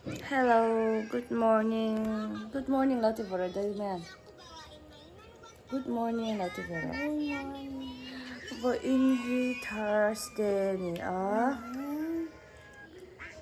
Hello, good morning. Good morning lo ti vawrh a Damian. Good morning lo ti vawrh a. Vawiin hi Thursday a ni a.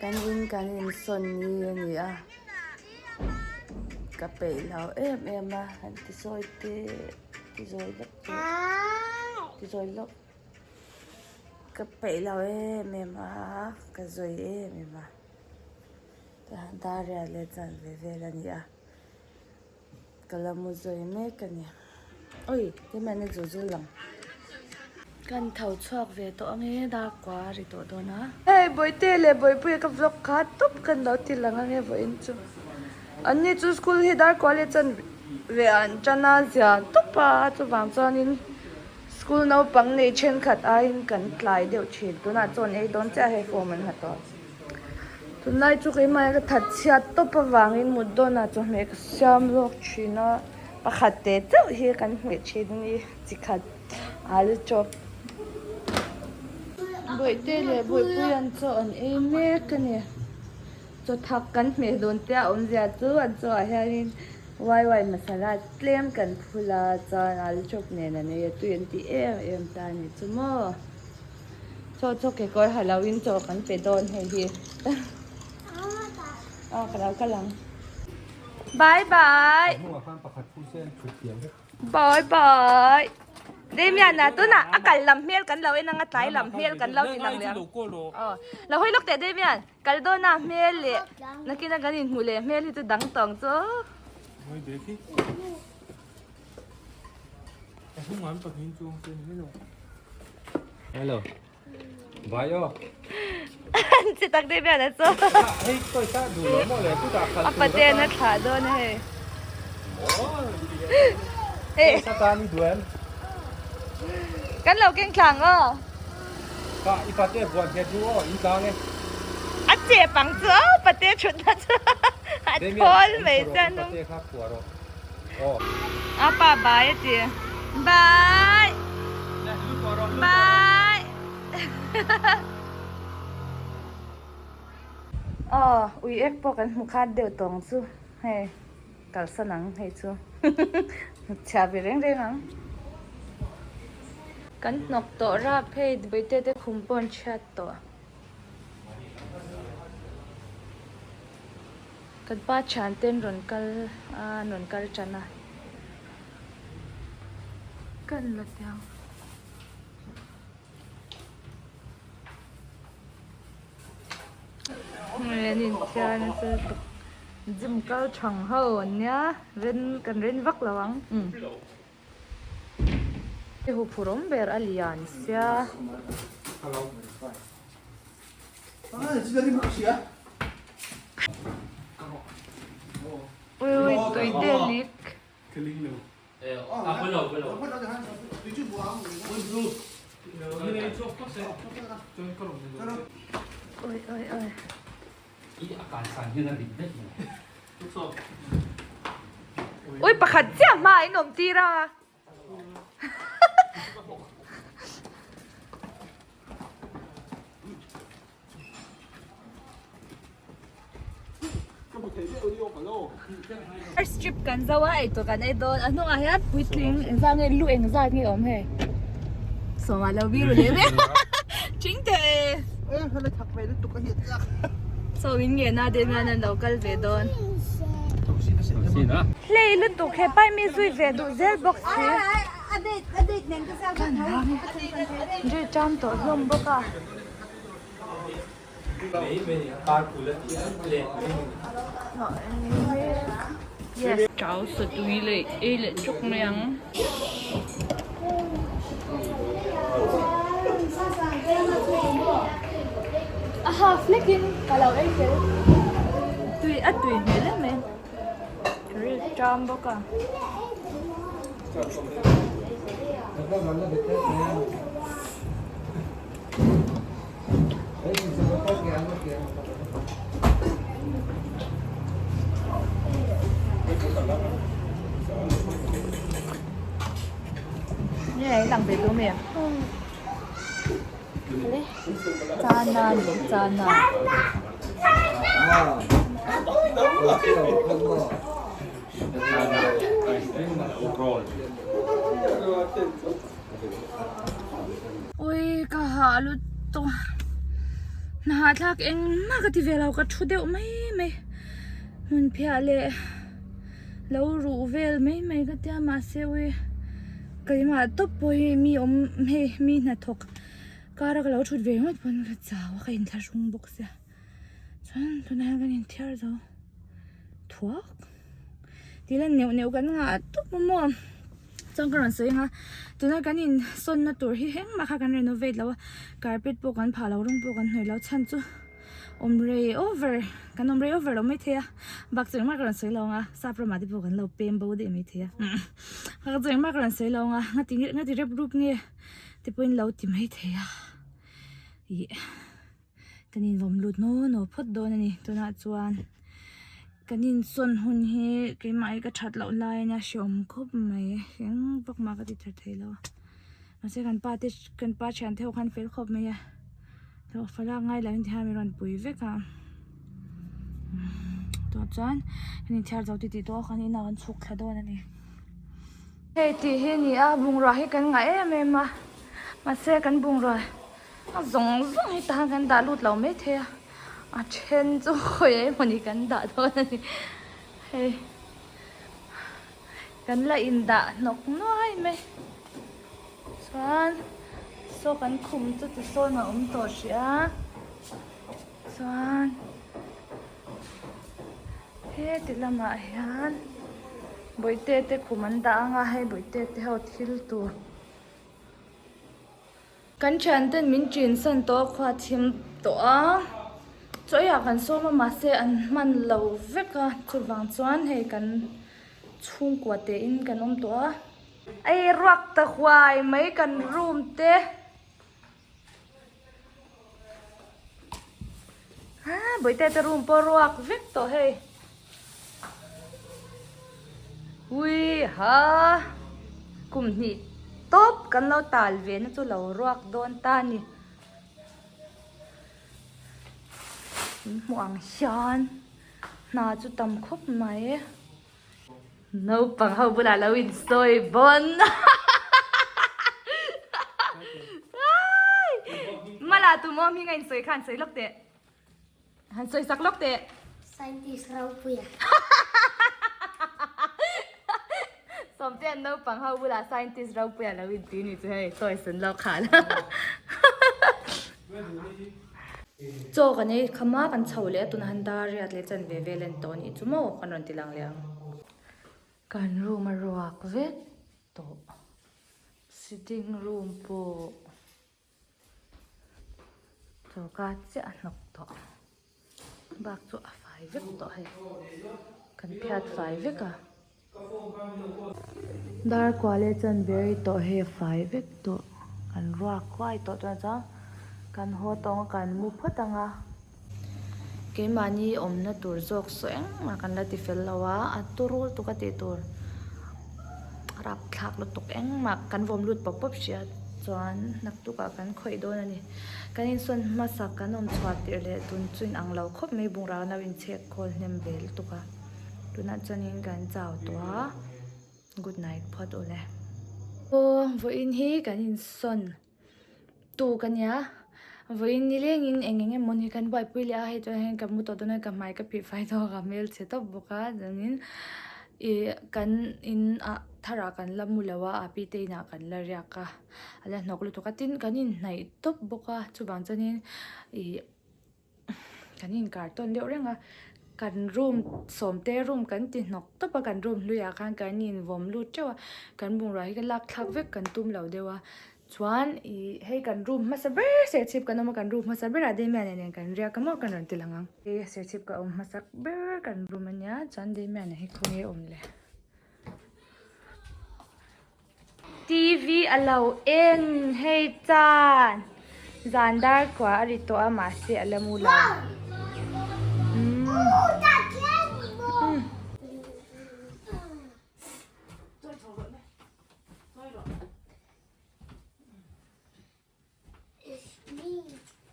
Kan in kan insawn ni a ni a. Ka peih lo em em a, han ti sawi teh ti zawi lawk teh ti zawi lawk. Ka peih lo em em a, ka zawi em em a. Tahan dar riat leh chan ve vel a ni a, ka la mu zawi mek a ni. Oi, keimahni zu zu lang. Kan tho chhuak ve tawh ange dar kua a ri tawh dawn a. Hei Bawihte leh Bawihpuia ka vlog kha tawp kan lo ti lang ange vawiin chu. An ni chu school hi dar kua leh chan ve an tan a zia tawp a, chuvang chuanin school naupang nei thenkhat aiin kan tlai deuh thin. Tunah chuan ei dawn chiah hei form an ha tawh. Tunlai chu keimah ka that chhiat tawp avangin mut dawnah chawhmeh ka siam lawk thin a, pakhat te chauh hi kan hmeh thin a ni chi khat alu chawp. Bawihte leh bawihpui an chaw an ei mek a ni. Chaw thak kan hmeh dawn te a awmzia chu an chaw ah hianin wai wai masala tlem kan phul a chuan alu chawp nen an ei a tui an ti em em ta a ni chu maw. Chaw chaw kekawr ha lo in chaw kan pe dawn hei hi. Aw ka lo kal ang. Bye bye. Bye bye. Damian a tunah a kal lam hmel kan lo en ang a tlai lam hmel kan lo ti lang leh ang. Aw lo hawi lawk teh Damian kal dawn a hmel leh nakin a kan inhmuh leh hmel hi chu dang tawng chu. Hello. Bye aw. Chi tak deuh hian a chaw. Hei pawisa duh lo maw le chutah khalh A paten a thlah dawn a hei. Pawisa tan i duh em? Kan lo keng thlang aw. Ka i pate buan hiat duh aw in tlang e. A chep ang chu aw pate thutna chu a thawl mai chuan. Pate kha phuah rawh. A pa bai a ti. Bai! Bai! Aw, ui ek pawh kan hmu khat deuh tawng chu. Hei, kalsan ang hei chu. Chhia ve reng reng ang. Kan hnawk tawh rap hei, Bawihte te khum pawh an chhiat tawh. Kan pa thian ten rawn kal a an rawn kal tan a kan la teh ang. Hei an inthiar nasa lutuk gym kal thang ho an nia ren kan ren vak lo ang umm. Hei huphurh awm ber a lian sia. Ui ui tui te lik. Ui ui ui. Ui pakhat chiah hma in awm tir a. First trip kan zo a eitur kan ei dawn a hnungah hian puitling engzat nge lu engzat nge awm hei sawma lo biru leh mek thing teh e saw in nge na deuh hian an lo kal ve dawn. Hlei lutuk he pai mi zui ve duh zel bawk si. Zui tan tawh hlawm bawk a. Yes. Chau satui leh ei leh chawk mai ang. A half hlekin ka lo ei fel. Tui a tui hmel em mai. Ka ril ṭam bawk a. Nge lang ve tu mi Chana ni chana. Ui ka hah lutuk hna hahthlak engmah ka ti ve lo ka thu deuh mai mai hmun phiah leh lo ruh vel mai mai ka tia mahse ui keimah tawp pawh hi mi awm hei mi hnathawk kar a ka lo thut ve ngawt pawn ka chau a ka inthlahrung bawk sia chuan tunah hian kan inthiar zo thuak tih lan neuh neuh kan ngah tawp a maw chuan ka rawn sawi ang a tuna kan in sawn na tur hi engmah kha kan renovate lo a carpet pawh kan phah lo rawng pawh kan hnawih lo chhan chu awm rei over kan awm rei over lo maithei a bak chu engmah ka rawn sawi lo ang a sap ramah te pawh kan lo pem bo daih maithei a bak chu engmah ka rawn sawi lo ang a ngati ngati rep rup nge te pawhin lo ti maithei a ih. Kan invawm lut naw naw phawt dawn a ni tunah chuan kan insawn hun hi keimah hi ka that loh lai ania hreawm khawp mai eng vak mah ka ti tha thei lo a mahse kan pa te kan pa thian te ho khan fel khawp mai a hlawhfa lak ngai lo in ti hian min rawn pui vek a tunah chuan kan inthiar zo titih tawh a kan inah kan chhuk thla dawn a ni. Hei tih hi a ni a bungrua hi kan ngah em em a mahse kan bungrua a zawng zawng hi tahan kan dah lut lo maithei a a then chu khawi emawni kan dah dawn a ni hei kan la indah hnawk nuai mai chuan saw kan khum chu tisawn a awm tawh hrih a chuan. Heti lamah hian bawihte te khum an dah ang a hei bawihte te ho thil tur kan thian ten min chin san tawh a khua thim tawh a chaw eiah kan sawm a mahse an hman lo vek a chuvang chuan hei kan chhungkua te in kan awm tawh a ei ruak ta huai mai kan room te. Ah bawihte te room pawh ruak vek tawh hei ui ha kum hnih tawp kan lo tal ve na chu lo ruak dawn ta a ni in hmuh ang hian hna chu tam khawp mai. Naupang ho bulah lo insawi bawn Mala tu maw hming a insawi kha han sawi lawk teh. Han sawi sak lawk teh. Scientist Ropuia. Sawmte an naupang ho bulah scientist Ropuia lo inti ni chu hei toys an lo khal. Chaw kan ei kham a, kan chho leh a tunah hian dar riat leh chanve vel a ni tawh a nih chu maw kan rawn ti lang leh ang. Kan room a ruak vek tawh sitting room pawh choka chiah a hnawk tawh bak chu a fai vek tawh hei kan phiat fai vek a. Dar kua leh chanve a ri tawh hei a fai vek tawh kan ruak huai tawh chuan chuan kan haw tawng a kan mu phawt ang a keimahni awmna tur zawk saw engmah kan la ti fel lo a a turu lutuk a tih tur rapthlak lutuk engmah kan vawm lut pawp pawp hria chuan naktukah kan khawih dawn a ni kan insawn hmasak kan awm chhuah tirh leh tun chu inang lo khawp mai bungrau an lo inchhek khawl hnem ve lutuk a. Tunah chuanin kan chau tawh a, good night phawt ule. Aw vawiin hi kan insawn tuk a nia, vawiin ni lengin eng eng emaw ni kan buaipui leh a, hei chuan hian ka mu tawh dawn a, ka hmai ka phih fai tawh a, ka hmelchhe tawp bawk a, chuanin ih kan in ah tharah kan la mu lo a, a pi te inah kan la riak a, a la hnawk lutuk a, tin kan inhnaih tawp bawk a, chuvang chuanin ih. Kan inkar tawn deuh reng a, kan room sawmte room kan ti hnawk tawp a, kan room hluiah khan kan invawm lut teuh a, kan bungrua hi lak thlak vek kan tum lo deuh a, chuan ih hei kan room hmasa ber serchhip kan awm a, kan room hmasa berah Damian-a nen kan riak a maw kan rawn ti lang ang. Hei serchhip ka awm hmasak ber kan room a nia, chuan Damian-a hi khawnge a awm le. TV a lo en hei chan zan dar kua a ri tawh a mahse a la mu lo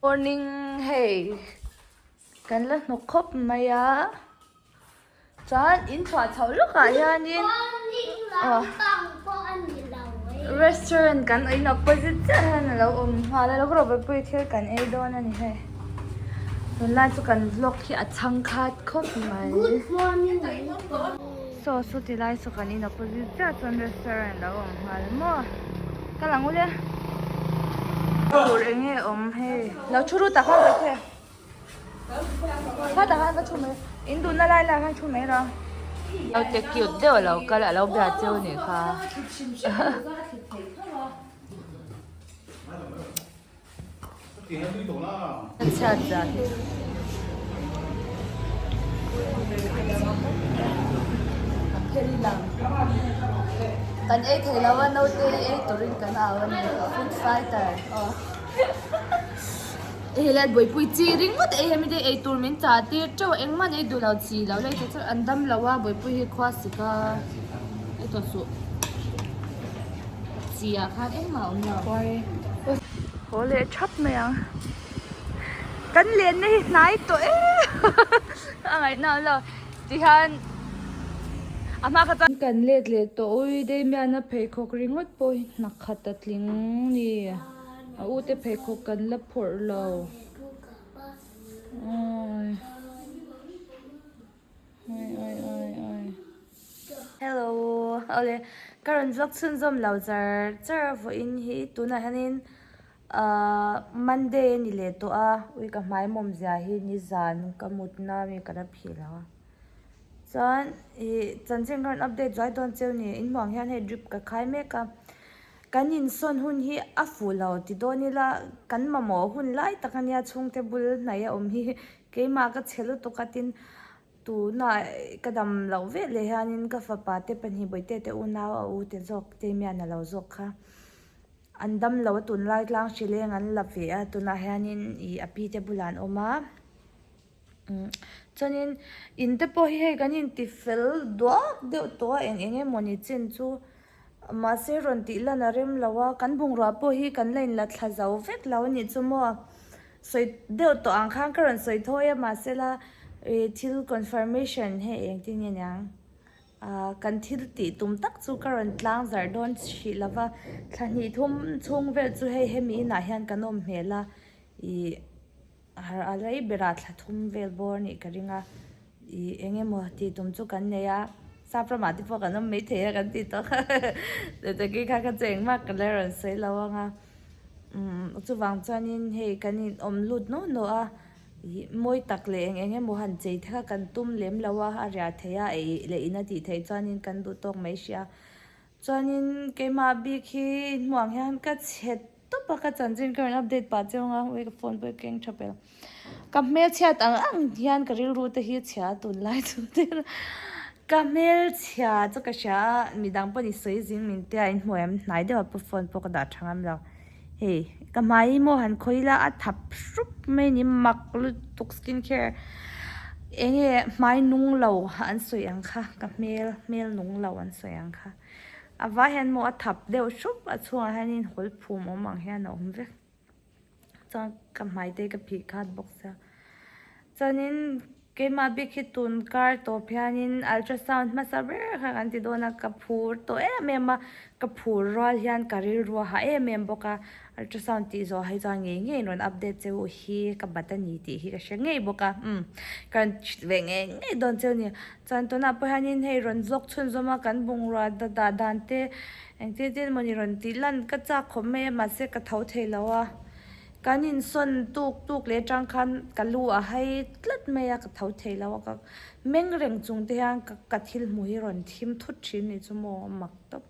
Morning hei kan la hnawk khawp mai a. Chuan in chhuah chhoh lawkah hianin restaurant kan in opposite chiah hian alo awm nghal a lawk rawh pui thil kan ei dawn a ni hei tunlai chu kan vlog hi a chhangkhat khawp mai saw saw ti lai saw kan in opposite chiah chuan restaurant alo awm nghal maw ka lang ule tur enge awm hei lo thu ru tak a ve. Kha tah khan ka thu mai in duhna lai lai khan thu mai rawh. Naute cute deuh a lo kal a lo bia cheu nih kha. Chhiat zat hi. Kan ei thei lo a naute ei turin kan au a ni food fighter. Helai buaipui chi ringawt ei hemi te ei tur min chah tir teuh a engmah an ei duh lo chi lo lei te chu an dam lo a buaipui hi khua sik a ei tawh suh chi ah khan engmah a awm lo. Haw leh thap mai ang kan lenna hi hnai tawh em a ngaihna awm lo tihian a hma kha chuan kan let leh tawh ui Damian-a pheikhawk ringawt pawh hi hna khat a tling ni. A u te pheikhawk kan la phawrh lo. Awi. Awi awi awi awi. Hello. Awle. Ka rawn vlog chhunzawm lo char char a vawiin hi tunah hianin ahh Monday a ni leh tawh a. Ui ka hmai mawm zia hi nizan ka mutna mi ka la phih lo a. Chuan ih chanchin ka rawn update zuai dawn cheu ni. Inhmuh ang hian hei drip ka khai mek a. Kan insawn hun hi a fuh lo ti dawn ila kan mamawh hun lai tak ania chhungte bul hnaih a awm hi keimah ka chhe lutuk a tin tunah ka dam loh vek leh hianin ka fapa te pahnih bawihte te unau a u te zawk te mian a lo zawk kha an dam lo a tunlai tlang hrileng an la ve a tunah hianin ih a pi te bulah an awm a. Chuanin in te pawh hi hei kan inti fel duak deuh tawh a eng eng emawni chin chu mahse rawn tih lan a rem lo a kan bungrua pawh hi kan la inla thla zo vek lo a nih chu maw sawi deuh tawh ang khan ka rawn sawi thawi a mahse la ih thil confirmation hei engtin nge niang ah kan thil tih tum tak chu ka rawn tlang zarh dawn hrih lo va thla hnih thum chhung vel chu hei hemi inah hian kan awm hmel a ih. Har a rei berah thla thum vel bawr nih ka ring a, ih eng emaw tih tum chu kan nei a, sap ramah te pawh kan awm maithei a kan tih tawh kha Zirtirtu kha ka chu engmah ka la rawn sawi lo ang a, umm chuvang chuanin hei kan in awm lut nawh nawh a, ih mawi tak leh eng eng emaw han chei te kha kan tum lem lo a, a riah theih a eih leh in a tih theih chuanin kan duh tawk mai sia. Chuanin keimah bik hi hmuh ang hian ka chhe tawp a, ka chanchin ka rawn update pah chiang a, ui ka phone pawh hi keng tha pel. Ka hmelchhiat ang ang hian ka rilru te hi a chhia a tunlai chu tir ka hmelchhia chu ka hria a, midang pawh ni sawi zing min tia in hmu em hnai deuh ah pawh phone pawh ka dah tha ngam lo. Hei ka hmai hi maw han khawi ila a thap hrup mai a ni mak lutuk skin care eng nge hmai nung lo an sawi ang kha ka hmel hmel nung lo an sawi ang kha a vai hian maw a thap deuh hrup a chhungah hianin hawl phum awm ang hian a awm vek chuan ka hmai te ka phih khat bawk sia chuanin. Keimah bik hi tun kar tawp hianin ultrasound hmasa ber kha kan ti dawn a, ka phur tawh em em a, ka phur rual hian ka rilru a hah em em bawk a, ultrasound tih zawh hi chuan ngei ngeiin rawn update che u hi ka bat a ni tih hi ka hre ngei bawk a, umm ka rawn hrilh ve ngei ngei dawn che u ni. Chuan tunah pawh hianin hei rawn vlog chhunzawm a kan bungrua dah dan te engtin tin emawni rawn tih lan ka chak khawp mai a mahse ka tho thei lo a. Kan insawn tuk tuk leh atang khan ka lu a hai tlat mai a, ka tho thei lo a, ka meng reng chung te hian ka thil hmuh hi rawn thim thut thin ni chu maw a mak tawp.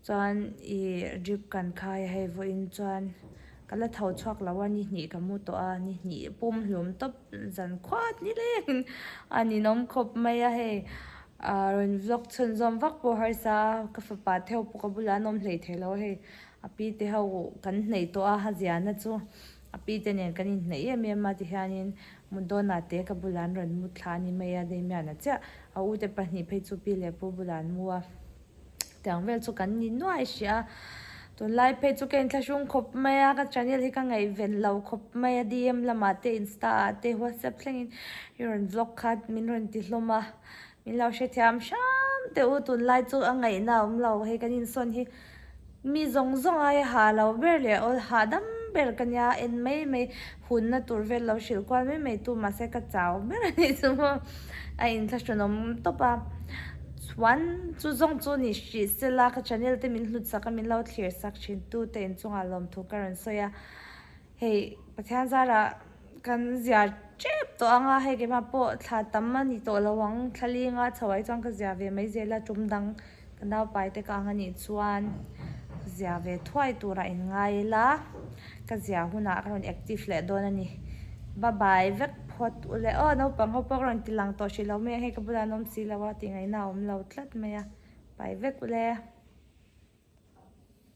Chuan ih drip kan khai a hei vawiin chuan ka la tho chhuak lo a, ni hnih ka mu tawh a, ni hnih pum hlum tawp zan khuat ni lengin a ninawm khawp mai a hei ah rawn vlog chhunzawm vak pawh harsa a, ka fapa te ho pawh ka bulah an awm hleithei lo a hei. A pi te ho kan hneih tawh a, a ziahna chu a pi te nen kan inhneih em em a tihianin Mudona te ka bulah an rawn mu thla a ni mai a, Damian-a chiah a u te pahnih phei chu pi leh pu bulah an mu a, tiang vel chu kan ni nuai hrih a, tunlai phei chu ka inthlahrung khawp mai a, ka channel hi ka ngaihven lo khawp mai a, DM lamah te Insta ah te WhatsApp thlengin i rawn vlog kha min rawn ti hlawm a. Min lo hrethiam hram teh u, tunlai chu a ngaihna a awm lo, hei kan insawn hi mi zawng zawng aia hah lo ber leh awl hahdam ber ka nia, en mai mai hunna tur vel lo hrilh kual mai mai tu mahse ka chau ber a nih chu maw, a inthlahrunawm tawp a, chuan chu zawng chu ni hrih sela ka channel te min hlut sak a min lo thlir sak thin tu te inchungah lawmthu ka rawn sawi a. Hei Pathian zarah kan zia tep tawh ang a, hei keimah pawh thla tam a ni tawh lo ang, thla linga chho ah hi chuan ka zia ve mai zel a, tum dang ka naupai te ka ang a nih chuan zia ve thuai turah in ngai ila, ka zia hunah ka rawn active leh dawn a ni. Bye bye vek phawt u le aw, naupang ho pawh ka rawn ti lang tawh hrih lo mai a, hei ka bulah an awm si lo a, tih ngaihna a awm lo tlat mai a, bye vek u le.